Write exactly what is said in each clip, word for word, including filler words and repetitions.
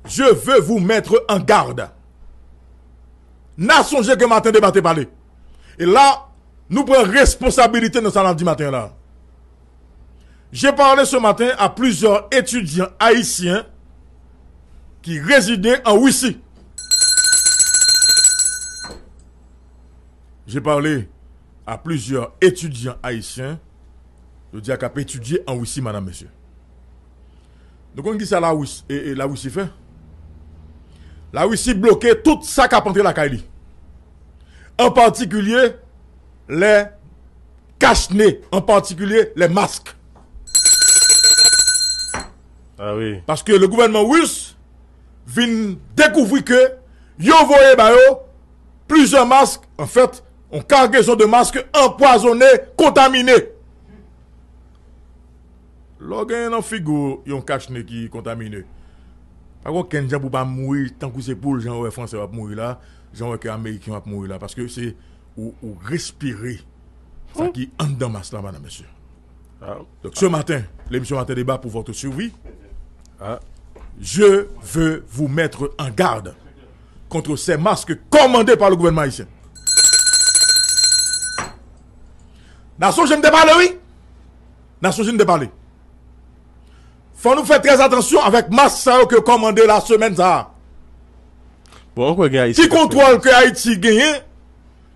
Je veux vous mettre en garde. N a sonje ke maten deba te pale. E la, nou pran responsabilite nan sa n ap di maten an la. J'ai parlé ce matin à plusieurs étudiants haïtiens qui résidaient en Russie. J'ai parlé à plusieurs étudiants haïtiens, yo di a k ap etidye an Risi, madam, mesye. Nou konn ki sa Lawis, e, e, Larisi fè? Larisi bloke tout sa k ap antre lakay li. An patikilye, lè kach ne, an patikilye, lè mask. Ah wi. Paske le gouvènman ris vin dekouvri ke yo voye ba yo plizyè mask, anfèt, yon kagezon de mask anpwazonnen, kontamine. Lè w genyen nan figi w yon kach ne ki kontamine, pa gen okenn jan pou w pa mouri tankou se poul, jan w wè Fransè yo ap mouri la, jan w wè ke Ameriken yo ap mouri la, paske se ou, ou respire sa ki anndan mask la, madam, mesye. Ah. Donc ce matin, l'émission Matin Débat pour votre survie. Ah. Je veux vous mettre en garde contre ces masques commandés par le gouvernement haïtien. N a sonje m te pale, wi. N a sonje m te pale. Fò nou fè trè atansyon avèk mask sa yo ke yo kòmande la semèn sa a. Bon, ankò gen Ayisyen ki kontwòl ke Ayiti genyen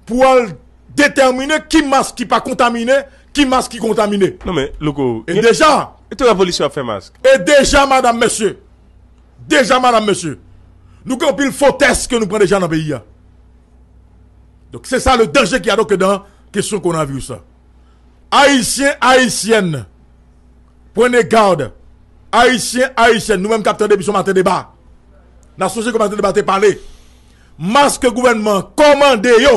pou al detèmine ki mask ki pa kontamine, ki mask ki kontamine. Non, men, Louko, e gen, deja, e tout revolisyon ap fè mask. E deja, madam, mesye, deja, madam, mesye, nou gen anpil fo tès ke nou pran deja nan peyi a. Donk, se sa le danje ki a donk dan kesyon kowonaviris la. Ayisyen, Ayisyèn, prenez garde. Ayisyen, Ayisyèn, nou menm k ap tande emisyon Maten Deba, n a sonje ke Maten Deba te pale. Mask gouvènman an kòmande yo,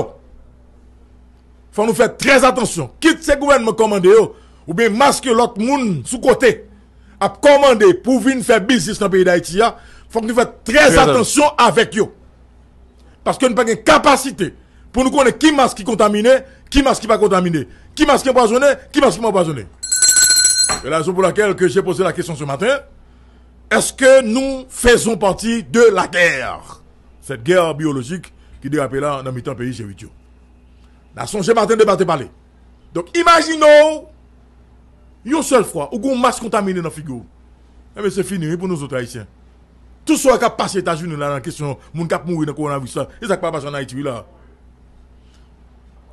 fò nou fè trè atansyon. Kit se gouvènman kòmande yo, oubyen mask lòt moun sou kote ap kòmande pou vin fè biznis nan peyi Dayiti a, fòk nou fè trè atansyon avèk yo. Paske nou pa gen kapasite pou nou konnen ki mask ki kontamine, ki mask ki pa kontamine, ki mask ki anpwazonnen, ki mask ki pa anpwazonnen. C'est la raison pour laquelle que j'ai posé la question ce matin. Est-ce que nous faisons partie de la guerre? Cette guerre biologique ki derape la nan mitan peyi G uit yo. N a sonje Maten Deba te pale. Donk, imajine w, yon sèl fwa, ou gen yon mask kontamine nan figi w. Enben, se fini, wi, pou nou zòt Ayisyen. Tout sa k ap pase Etazini la nan kesyon moun k ap mouri nan kowonaviris la, e sa k pa pase ann Ayiti, wi, la.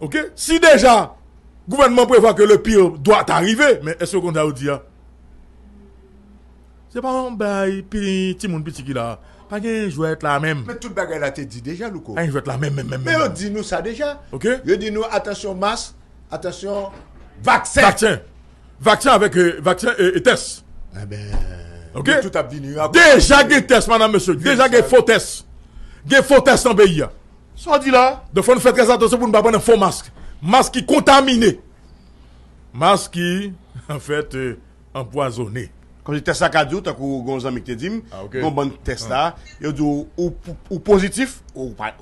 Oke? Si deja, gouvènman prevwa ke le pire doit arriver, men èske w konn sa yo di a? Se pa yon bay pi, timoun piti ki la. Pa gen jwèt la menm. Men tout bagay la te di deja, Louko. Pa gen jwèt la menm, menm, menm, menm. Men yo di nou sa deja. Oke? Yo di nou, atansyon mask, atansyon vaksen. Vaksen. Vaksen avèk, euh, vaksen e, e tès. Enben, oke? Yo tout ap vini ankò. Deja gen tès, madam, mesye. Deja gen fo tès. Gen fo tès nan peyi a. Sa w di la? Donk, fò nou fè trè atansyon pou nou pa pran nan fo mask. Mask ki kontamine. Mask ki, anfèt, euh, anpwazonnen. Kòmsi tès la ka di w, tankou gon zanmi ki te di m, ah, ok, gon bann tès la, ah, yo di w, ou, ou pozitif, ou pa,